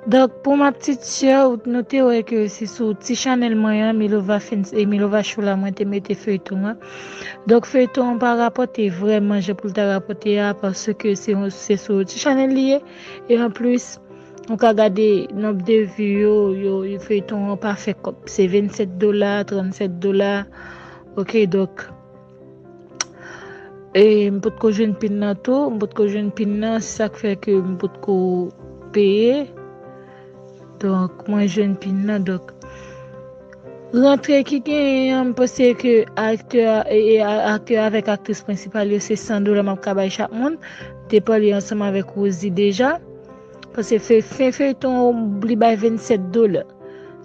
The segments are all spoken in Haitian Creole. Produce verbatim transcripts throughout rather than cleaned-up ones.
Donk, pou ma petite sœur, nou te wè ke se sou ti chanèl mwen an, Milova Fins, e Milova Show la, mwen te mete feyton an. Donk, feyton an pa rapòte vrèman jan pou l ta rapòte a, paske se, se sou ti chanèl li ye. E anplis, ou ka gade nonb de view yo, yo, yo feyton an pa fè kòb. Se vennsèt dola, trannsèt dola. Ok, donk, e m potko jwenn pin nan tou, m potko jwenn pin nan, se sa k fè ke m potko peye. Donk, mwen jwenn pin nan, donk. Rantre ki genyen an, m panse ke aktè, e, e, a- aktè avèk aktris prensipal yo, se san dola m ap ka bay chak moun. M te pale ansanm avèk Rosie deja. Paske fe- fen feyton an, li bay vennsèt dola.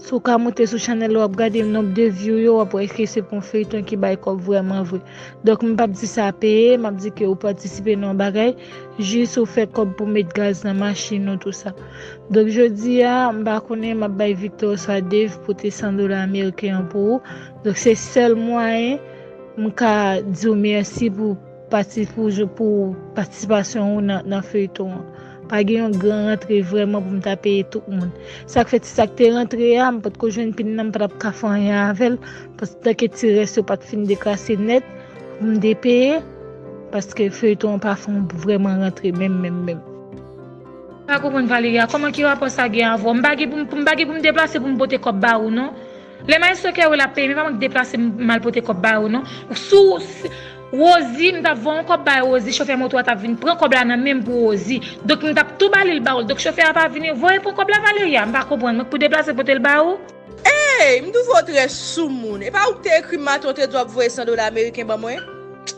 Si w ka moute sou chanèl la, w ap gade nonb de view yo, w ap wè ke se pou yon feyton ki bay kòb vrèman vre. Donk, m p ap di sa peye, m ap di ke ou patisipe nan yon bagay, jis ou fè kòb pou met gaz nan machin ou, tou sa. Donk, jodi a, m pa konnen, m ap bay Victor oswa Dave pote san dola ameriken an pou ou. Donk, se sèl mwayen m ka di w mèsi pou pati- pou jou- pou patisipasyon ou nan, nan feyton an. Pa gen yon gran rantre vrèman pou m ta peye tout moun. Sa k fè ti sa k te rantre a, m potko jwenn pin nan, m pa t ap ka fè anyen avè l, paske tanke ti rès yo pa t fin deklase nèt pou m te peye, paske feyton an pa fè yon vrèman rantre menm, menm, menm. Pa konprann Valeria, kòman ki rapò sa gen avè w? M pa gen pou m, m pa gen pou m deplase pou m pote kòb ba ou non. Lè maestro Kerwil ap peye, men pa mwen k deplase m, m al pote kòb ba yo non. Sou, si- Rosie, m t ap voye yon kòb bay Rosie, chofè moto a t ap vin pran kòb la nan men m pou Rosie. Donk, m t ap tou ba li l ba ou l. Donk, chofè a pa vini voye pran kòb la, Valeria. M pa konprann. Mwen k pou deplase pote l ba ou? Ey, m twouve w trè soumoun. E pa ou k te ekri m maten, ou te di w ap voye san dola ameriken ban mwen?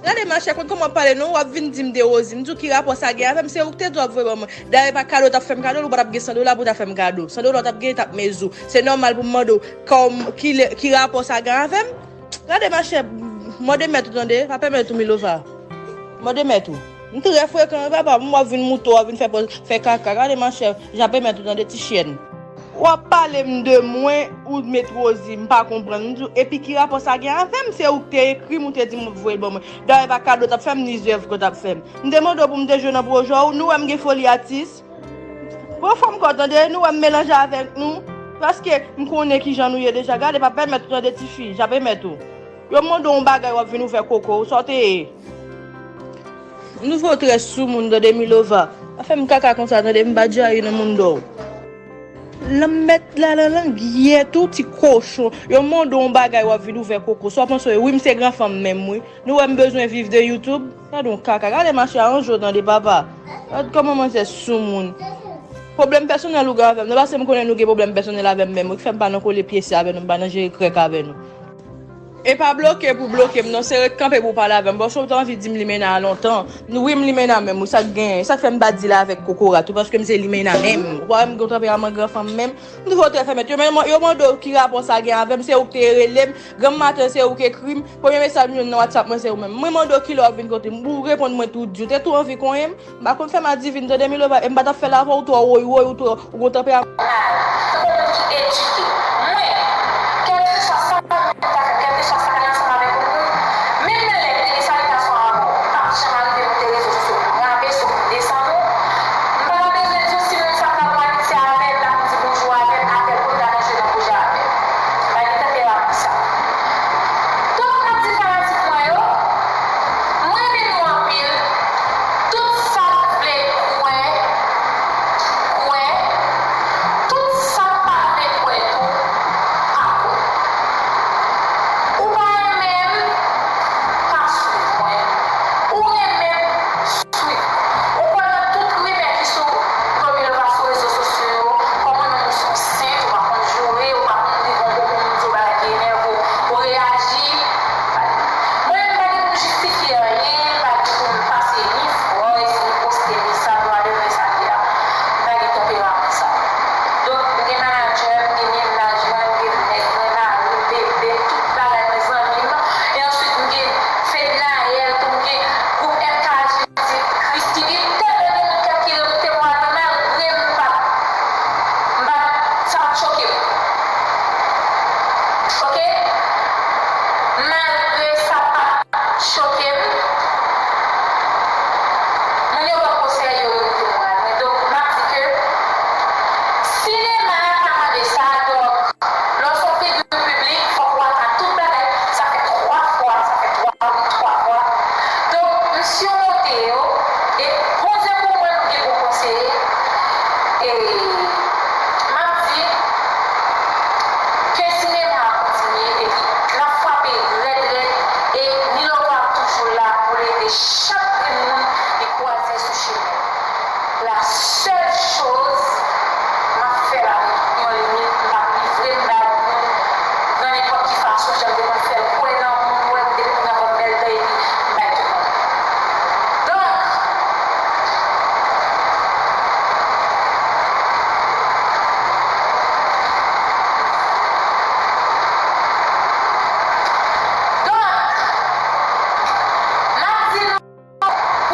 Gade machè, konn kòman w ap pale non, w ap vin di m de Rosie. M di w ki rapò sa gen avè m, se ou k te di w ap voye ban mwen. Dayè pa kado w t ap fè m kado l, ou pa t ap gen san dola pou w ta fè m kado. San dola w t ap genyen t ap mezi w. Se nòmal pou m mande w kòm, ki lè, ki rapò sa gen avè m? Gade machè, mòde mèt ou tande, pa pèmèt ou Milova. Mòde mèt ou. M trè frekan wi papa, m w ap vin moute w, w ap vin fè pòz, fè kaka. Gade machè, jan pèmèt ou tande ti chyèn. W ap pale m de mwen, ou met Rosie, m pa konprann. M di w, epi ki rapò sa gen avè m? Se ou k te ekri m, ou te di m w ap voye l ban mwen. Dayè pa kado w t ap fè m, ni zèv ke w t ap fè m. M te mande w pou m te jwe nan pwojè w, nou wè m gen foli atis. Pran fòm kò w tande, nou wè m melanje avèk nou. Paske m konnen kijan nou ye deja. Gade, pa pèmèt ou tande tifi, jan pèmèt ou. Yo mande w yon bagay, w ap vin ouvè koko w, sa w te ye? M twouve w trè soumoun tande Milova. Pa fè m kaka konsa tande, m pa djayi nan moun dò w. Lanmèd la nan lang yèt ou ti kochon. Yo mande w yon bagay, w ap vin ouvè koko. Sa w panse w ye? Wi, m se gran fanm menm wi. Nou wè m bezwen viv de YouTube? Gade yon kaka. Gade mache a yon jou tande papa. Gade kòman manzè soumoun. Pwoblèm pèsonèl ou gen avè m. Non, paske m konnen nou gen pwoblèm pèsonèl avè m menm. Ou k fè m pa nan kole pyese avè nou, m pa nan jere krèk avè nou. E pa bloke pou bloke m non, se ret kanpe pou w pale avè m. Paske w te anvi di m limena a lontan. Wi, m limena menm, wi, sa k genyen? Sa k fè m pa deal avèk kokorat tou, paske m se limena menm. Ou pa wè m gen yon tanperaman gran fanm menm? M twouve w trè fè mèt. Yo men- yo mande w ki rapò sa gen avè m, se ou k te rele m. Granm maten se ou k ekri m. Premye mesaj m jwenn nan WhatsApp mwen se ou menm. Mwen mande w kilè w ap vin kote m. Ou reponn mwen tou di. Ou te tou anvi konyen m. M pa konn fè m adivin tande Milova. E m pa t ap fè l avè w, ou twò woy woy, ou twò, ou gon tanperaman. Mal. Tankou moun ki edike. Mwen, kèlkeswa sa mwen ta fè, kèlkeswa sa k ansanm avèk ou, menm nan lè m te gen salitasyon avè w, m p ap janm al rive monte rezo sosyo pou m rabese w, pou m desann ou. M pa ta bezwen di w si moun sa m t ap pran amitye avè l, l ap di bonjou avè m, apèl pou l ta nan jwe nan pwojè avè m. M pa gen tanperaman sa. Donk, m ap di fanatik mwen yo, m renmen nou anpil. Tout sa w vle kwè, kwè. Tout sa w pa vle Malgre sa pa t choke m, moun yo ban m konsèy yo, yo kite m pral. Men donk, m ap di ke sinema a pa mande sa, donk, lè w se yon figi piblik, fòk w ap nan tout bagay, sa fè twa fwa, sa fè twa wi, twa fwa. Donk, m simonte yo, e Bondye pou mwen, m gen bon konseye, e m ap di, ke sinema a kontinye, epi l ap frape rèd rèd, e Nilova ap toujou la pou l ede chak grenn moun li kwaze sou chemen. La seule chose, m ap fè l avèk yon limit, m p ap livre m bay moun nan nenpòt ki fason, jan m te konn fè l kwè nan moun, ou wè, depi moun nan ban m bèl dan, epi m bay tout moun. Donk, donk, m ap di nou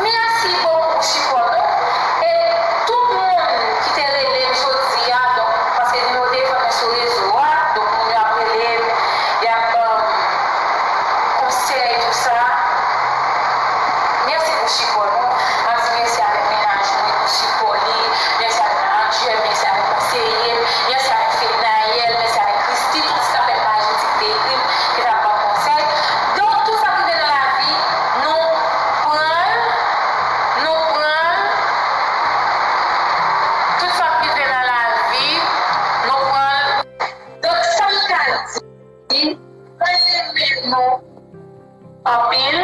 mèsi bokou pou sipò nou. E tout moun ki te rele m jodi a, donk, paske nimewo telefòn mwen sou rezo a, donk, moun yo ap rele m, y ap ban m konsèy, tou sa. Mèsi pou sipò nou. M ap di mèsi avèk mennaj mwen pou sipò li. Mèsi avèk manager, mèsi avèk konseye m, mèsi avèk Fednaelle, mèsi avèk Christy, tout sa fè maji ki te ekri m, ki t ap ban m konsèy. Donk, tout sa k rive nan lavi, nou pran l, nou pran l. Tout sa k rive nan lavi, nou pran l. Donk, sa m ka di, mwen renmen nou anpil.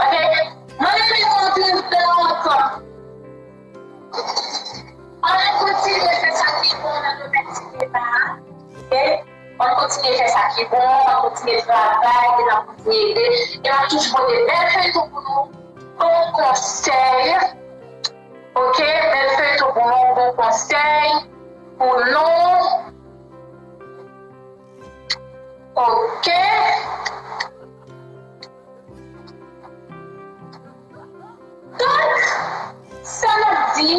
Ok, mwen renmen nou anpil, bèl rankont. Ann kontinye fè sa ki bon nan domèn sinema a. Ok? Ann kontinye fè sa ki bon, ann kontinye travay, e n ap kontinye ede. E n ap toujou pote bèl feyton pou nou, bon konsèy. Ok? Bèl feyton pou nou, bon konsèy pou nou. Ok? Donk, sa n ap di,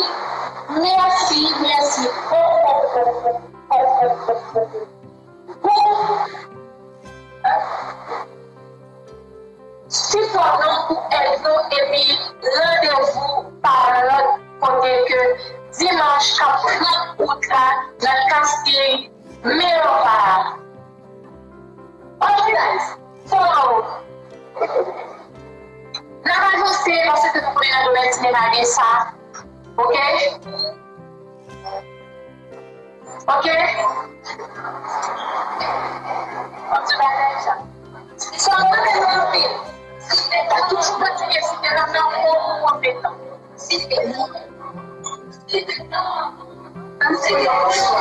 mèsi, mèsi bokou, bokou, bokou, bokou, bokou, bokou pou sipò nou, pou èd nou, epi randevou pa lòt kote ke dimanch k ap trant out la nan Casting Minerva. Ok, guys. So, n ap avanse paske nou konnen nan domèn sinema gen sa. Ok? Ok? Ann di bagay sa. So, mwen menm anpil. Si te toujou kontinye, si te nan yon bon konpetan. Si te, si te nan, ann di yon chwa.